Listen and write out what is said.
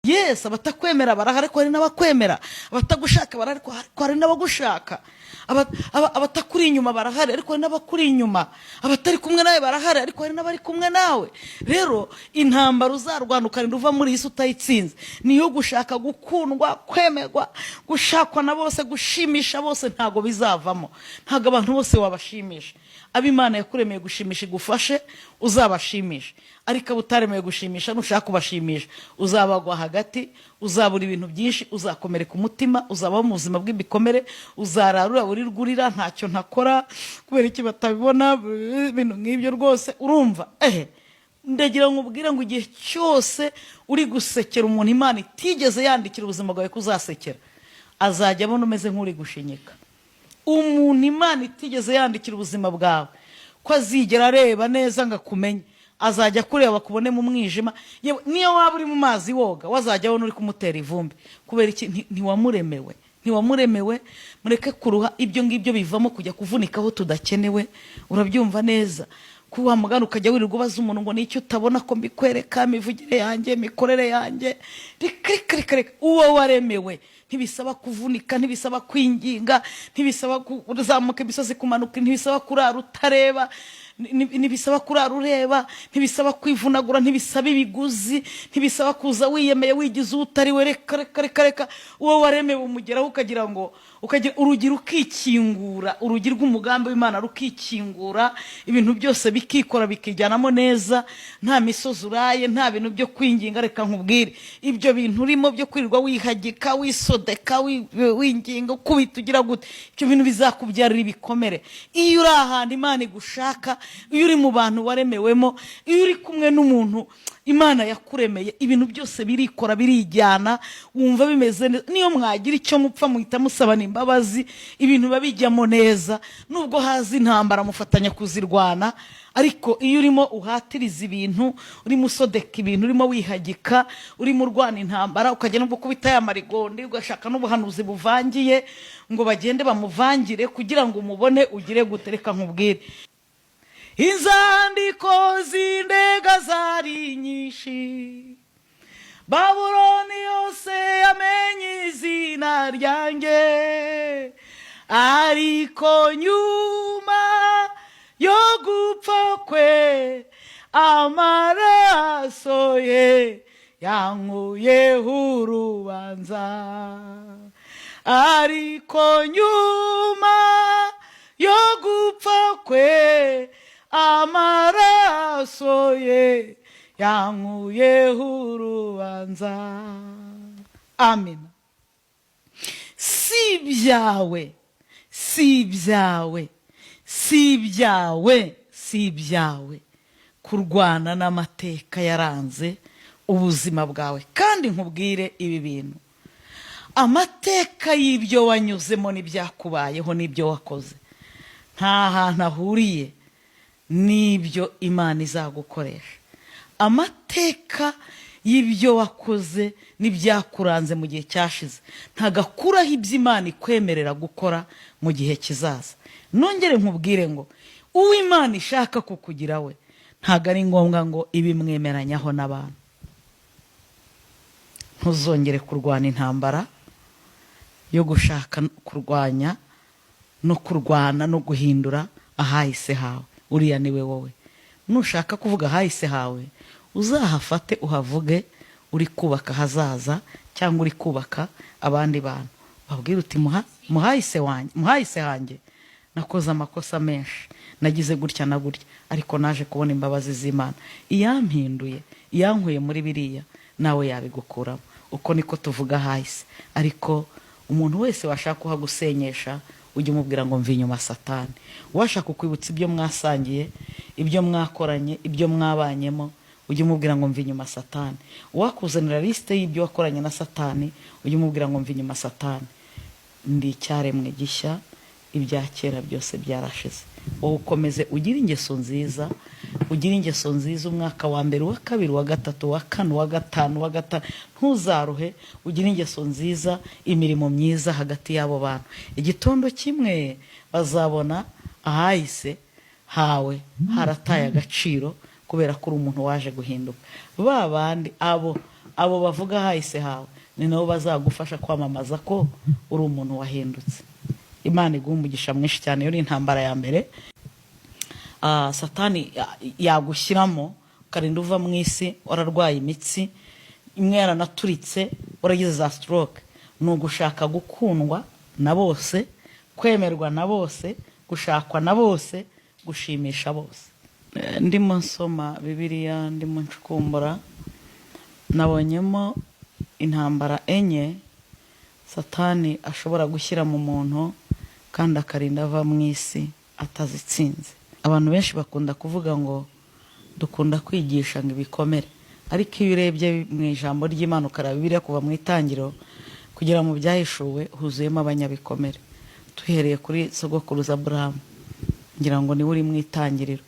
Yes, abatakwemera barahari, ariko hari n'abakwemera. Abatagushaka barahari, ariko hari n'abagushaka. Abatakuri inyuma barahari, ariko hari n'abakuri inyuma. Abatari kumwe nawe barahari, ariko hari n'abari kumwe nawe. Rero intambara uzarwana ukarinda uva muri iyi si utayitsinze niyo gushaka gukundwa, kwemerwa, gushakwa na bose, gushimisha bose. Ntabwo bizavamo, ntabwo abantu bose wabashimisha. Abo Imana yakuremeye gushimisha igufashe uzabashimisha, ariko abo utaremeye gushimisha, nushaka kubashimisha uzabagwa hagati, uzabura ibintu byinshi, uzakomereka umutima, uzabaho mu buzima bw'ibikomere, uzarara urirwa urira: "Ntacyo ntakora, kubera iki batabibona?" Ibintu nk'ibyo rwose. Urumva, ehe, ndagira ngo ubwire ngo igihe cyose uri gusekera umuntu Imana itigeze yandikira ubuzima bwawe ko uzasekera, azajya abona umeze nk'uri gushinyika. Umuntu Imana itigeze yandikira ubuzima bwawe ko azigera areba neza ngo akumenye, azajya akureba bakubone mu mwijima. Yewe, niyo waba uri mu mazi woga, wazajya abona uri kumutera ivumbi. Kubera iki? Ntiwamuremewe, ntiwamuremewe. Mureke kuruha. Ibyo ngibyo bivamo kujya kuvunika aho tudakenewe. Urabyumva neza ko wa mugani ukajya wirirwa ubaza umuntu ngo: "Nicyo utabona ko mbikwereka, imivugire yanjye, imikorere yanjye?" Reka, reka, reka, reka. Uwo waremewe ntibisaba kuvunika, ntibisaba kwinginga, ntibisaba kuzamuka imisozi, kumanuka, ntibisaba kurara utareba, ntibisaba kurara ureba, ntibisaba kwivunagura, ntibisaba ibiguzi, ntibisaba kuza wiyemeye, wigize uwo utari we. Reka, reka, reka, reka. Uwo waremewe umugeraho ukagira ngo ukagira urugi rukikingura, urugi rw'umugambi w'Imana rukikingura, ibintu byose bikikora, bikijyanamo neza, nta misozi uraye, nta bintu byo kwinginga. Reka nkubwire, ibyo bintu urimo byo kwirirwa wihagika, wisodeka, winginga, ukubita, ugira gute, ibyo bintu bizakubyarira ibikomere. Iyo uri ahantu Imana igushaka, iyo uri mu bantu waremewemo, iyo uri kumwe n'umuntu Imana yakuremeye, ibintu byose birikora, birijyana, wumva bimeze neza. Niyo mwagira icyo mupfa, muhita musabana imbabazi, ibintu biba bijyamo neza. Nubwo haza intambara, mufatanya kuzirwana. Ariko iyo urimo uhatiriza ibintu, urimo usodeka ibintu, urimo wihagika, urimo urwana intambara, ukajya no gukubita ya marigondi, ugashaka n'ubuhanuzi buvangiye ngo bagende bamuvangire kugira ngo umubone ugire gute, reka nkubwire, inzandiko z'indega zari nyinshi, Babuloni yose yamenye izina ryanjye, ariko nyuma yo gupfa kwe amaraso ye yankuyeho urubanza. Ariko nyuma yo gupfa kwe amaraso ye yankuyeho urubanza. Amen. Si ibyawe, si ibyawe, si ibyawe, si ibyawe kurwana n'amateka yaranze ubuzima bwawe. Kandi nkubwire ibi bintu: amateka y'ibyo wanyuzemo n'ibyakubayeho n'ibyo wakoze nta hantu ahuriye n'ibyo Imana izagukoresha. Amateka y'ibyo wakoze n'ibyakuranze mu gihe cyashize ntagakuraho ibyo Imana ikwemerera gukora mu gihe kizaza. Nongere nkubwire ngo uwo Imana ishaka kukugira we, ntabwo ari ngombwa ngo ibimwemeranyaho n'abantu. Ntuzongere kurwana intambara yo gushaka kurwanya no kurwana no guhindura ahahise hawe. Uriya niwe wowe. Nushaka kuvuga ahahise hawe, uzahafate uhavuge uri kubaka ahazaza cyangwa uri kubaka abandi bantu. Babwire uti: "Muhahise wanjye, muhahise hanjye nakoze amakosa menshi, nagize gutya na gutya, ariko naje kubona imbabazi z'Imana iyampinduye, iyankuye muri biriya, nawe yabigukuramo." Uko niko tuvuga ahahise. Ariko umuntu wese washaka kuhagusenyesha, ujye umubwira ngo: "Mva inyuma, Satani." Washaka kukwibutsa ibyo mwasangiye, ibyo mwakoranye, ibyo mwabanyemo, ujye umubwira ngo: "Mva inyuma, Satani." Uwakuzanira lisite y'ibyo wakoranye na Satani, ujye umubwira ngo: "Mva inyuma, Satani, ndi icyaremwe gishya, ibya kera byose byarashize." Wowe ukomeze ugire ingeso nziza, ugire ingeso nziza umwaka wa mbere, uwa kabiri, uwa gatatu, uwa kane, uwa gatanu, uwa gatanu, ntuzaruhe. Ugire ingeso nziza, imirimo myiza hagati y'abo bantu. Igitondo kimwe bazabona ahahise hawe harataye agaciro kubera ko uri umuntu waje guhinduka. Ba bandi abo Abo bavuga hahise hawe ni nabo bazagufasha kwamamaza ko uri umuntu wahindutse. Imana iguha umugisha mwinshi cyane. Iyo ni intambara ya mbere Satani yagushyiramo, ukarinda uva mu isi wararwaye imitsi, imwe yaranaturitse, waragize za stroke. Ni ugushaka gukundwa na bose, kwemerwa na bose, gushakwa na bose, gushimisha bose. Ndimo nsoma Bibiliya, ndimo ncukumbura, nabonyemo intambara enye Satani ashobora gushyira mu muntu kandi akarinda ava mu isi atazitsinze. Abantu benshi bakunda kuvuga ngo dukunda kwigisha ngo ibikomere, ariko iyo urebye mu ijambo ry'Imana, ukareba Bibiliya kuva mu Itangiriro kugera mu Byahishuwe, huzuyemo abanyabikomere. Duhereye kuri sogokuruza Aburahamu, ngira ngo niwe uri mu itangiriro.